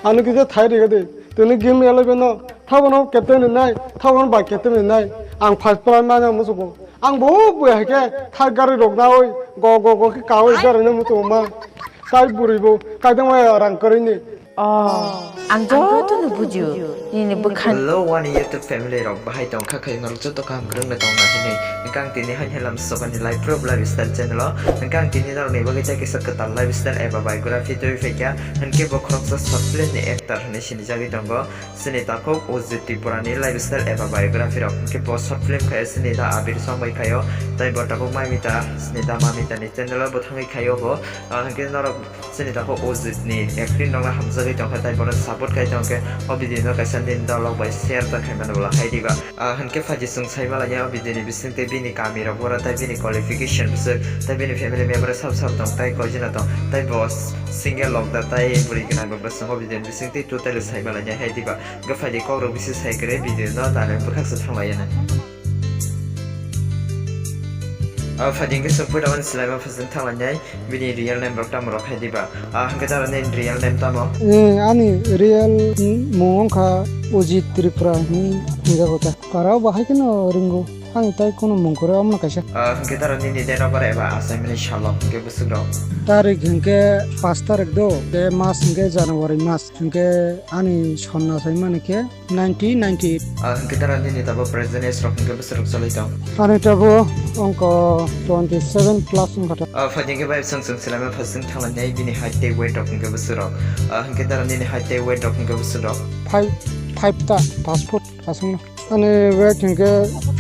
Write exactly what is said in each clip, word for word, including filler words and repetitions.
Ano kisa thai rega de. Tini game eleven no. Thabono captain ni nai. Thabono ba captain ni nai. Ang first prize mano musugo. Ang bo bo hai ke thai gari rok na oi. Go go go ke ka oi gari no musugo ma. Tai buri bo. Kai dang ma rang kari ni. Oh, ang joto no bujio. Nini bwkhan. Hello, wani YouTube family rok, bahai tongkha khe norok joto kaham kwrwng no tongna hinwi. Hwnkhe ang tini hain helam sokani life proof lifestyle channel o. Hwnkhe ang tini norok ni bagwi tei kisa kwtal lifestyle eba biography twi phaikha. Hwnkhe bo khoroksa short film ni actor hinwi sinijagwi tongo. Chini takhuk Ujit Tripura ni lifestyle eba biography rok. Hwnkhe bo short film khaio chini da Abir Songbai khaio. Tai bo tabuk Mamita, chini da Mamita ni channel o bo thangwi khaio bo. Ah, hwnkhe norok Chini takhuk Ujit ni acting rok no hamjagwi tongkha, tai bono support khai tongkhe o video no kaisa nini dolok bai share ta khaimani bwla hai diba. Ah, hwnkhe phaidi chwng sai malainai o video ni bisingtwi bini kami rok oro tai bini qualification bwswk tai bini family member sab sab tong tai koi jona tong tai bo single lok da tai bwrwi gwnang rok da chwng o video ni bisingtwi totally sai malainai hai diba. Hwnkhe phaidi kok rok bisi sai kwrwi video no nani bwkhak se thang lai ya nai. Ah, phaidi hwnkhe chwng puila mani swlaima phaising thang lainai. Bini real name rok tamo rok hai diba? Ah, hwnkhe tara nini real name tamo? Eh, ani real mung wngkha Ujit Tripura hinwi hwnjago ta. Parao bahai kheno ringo. Ani tai kheno mung kwrwi omono kaisa. Ah, hwnkhe tara nini date of birth eba achaimani salo hwnkhe bwswk rok? Tarik hwnkhe pash tarik do, tei mas hwnkhe January mas. Hwnkhe ani sonna saimani khe Nineteen ninety-eight. Ah, hwnkhe tara nini tabuk present age rok hwnkhe bwswk rok choli tong? Ani tabuk wngkha twenty seven plus wngkha ta. Ah, phaidi hwnkhe bai chwng chwng swlaima phaising thanglainai bini height tei weight rok hwnkhe bwswk rok? Ah, hwnkhe tara nini height tei weight rok hwnkhe bwswk rok? Five, five ta, five foot aswkno. Ani weight hwnkhe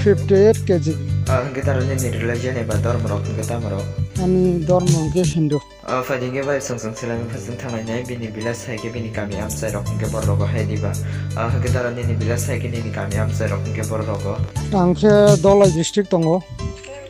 fifty eight K G. Ah, hwnkhe tara nini religion eba dhormo rok hwnkhe tamo rok? Ani dhormo hwnkhe Hindu. Ah, phaidi hwnkhe bai chwng chwng swlaima phaising thanglainai bini village hai khe bini kami amchai rok hwnkhe borok rogo hai diba? Ah, hwnkhe tara nini village hai khe nini kami amchai rok hwnkhe borok rogo? Ang khe Dholai district tongo.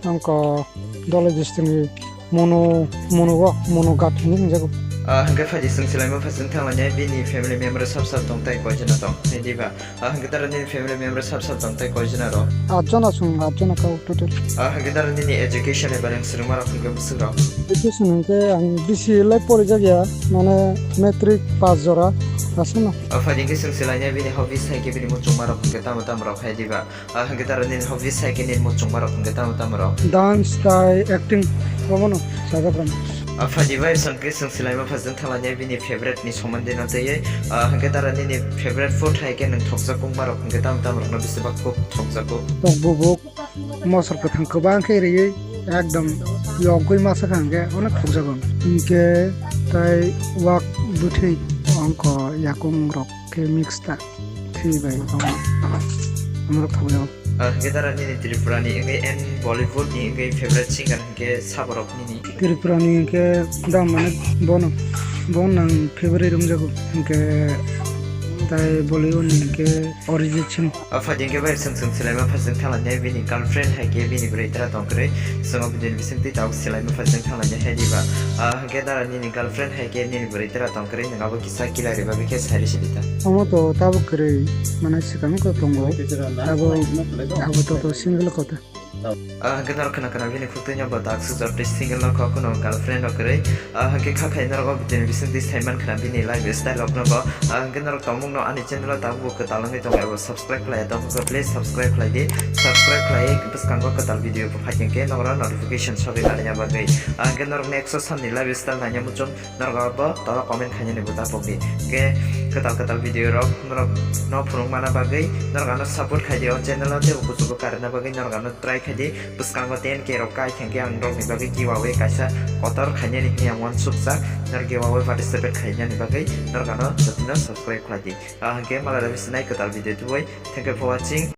Ang ko Dholai district ni Monu, Monu o, Monu Ghat hinwi hwnjago. Ah, hwnkhe phaidi chwng swlaima phaising thanglainai bini family member sab sab tong tai koi jona tong hai diba? Ah, hwnkhe tara nini family member sab sab tong tai koi jona rok? At jona chwng, at jona kau total. Ah, hwnkhe tara nini education eba rang swrwngma rok hwnkhe bwswk rok? Education hwnkhe ang bisi lai porijak ya, mane matric pass jora aswkno. Ah, phaidi hwnkhe chwng swlainai bini hobbies hai khe bini muchungma rok hwnkhe tamo tamo rok hai diba? Ah, hwnkhe tara nini hobbies hai khe nini muchungma rok hwnkhe tamo tamo rok? Dance tai acting romono sajak rang. Ah, phaidi bai chwng khe chwng swlaima phaising thanglainai bini favorite ni somondi no twiwi, ah, hwnkhe tara nini favorite food hai khe nwng thokjak kukma rok hwnkhe tamo tamo rok no bisi bak kuk thokjago? Tok bubuk, mosor kwthang kwbang khe riwi ekdom yogwi masa kha hwnkhe onek thokjago. Hwnkhe tai wak bwthwi ongkho yakung rok khe mix ta thwi bai omo, omo rok thokjago. Ah, hwnkhe tara nini Tripura ni wngwi and Bollywood ni wngwi favorite singer hwnkhe sabo rok nini? Tripura ni hwnkhe da mane bono, bono ang favorite wngjago. Hwnkhe tai Bollywood ni hwnkhe Arijit Singh. Ah, phaidi hwnkhe bai chwng chwng swlaima phaising thanglainai bini girlfriend hai khe bini bwrwi tera tong kwrwi. Chwng o video ni bisingtwi tabuk swlaima phaising thanglainai hai diba? Ah, hwnkhe tara nini girlfriend hai khe nini bwrwi tera tong kwrwi nwng abo kisa kila ri bagwi khe sai rw sidi ta. Omo to tabuk kwrwi, mane swkang ko tongo. Abo, abo to, to single kota. Ah, hwnkhe norok khna khna bini khuk twi no bo tak sujak tei single no kho, kuno girlfriend rok kwrwi. Ah, hwnkhe kha khai norok o video ni bisingtwi sai man khna bini life style rok no bo. Ah, hwnkhe norok tongmung no ani channel o tabuk bo kwtal wngwi tongo, abo subscribe khlai ya tongkha, please subscribe khlai di. Subscribe khlai bwskango kwtal video bo phai khe norok notification sogwi nani ya bagwi. Ah, hwnkhe norok next o samni life style nanya muchung. Norok abo tolo comment khainani bo ta pokdi. Hwnkhe kwtal kwtal video rok norok no phunuk mana bagwi norok ano support khaidi, o channel o teibo kuchugo karina bagwi norok ano try khaidi. Bwskango ten K rok kai khe ang norokni bagwi giveaway kaisa kotor khainani hwnwi ang uansukjak. Norok giveaway participate khainani bagwi norok ano jotino subscribe khlaidi. Ah, hwnkhe malai rw sinai kwtal video tubui. Thank you for watching.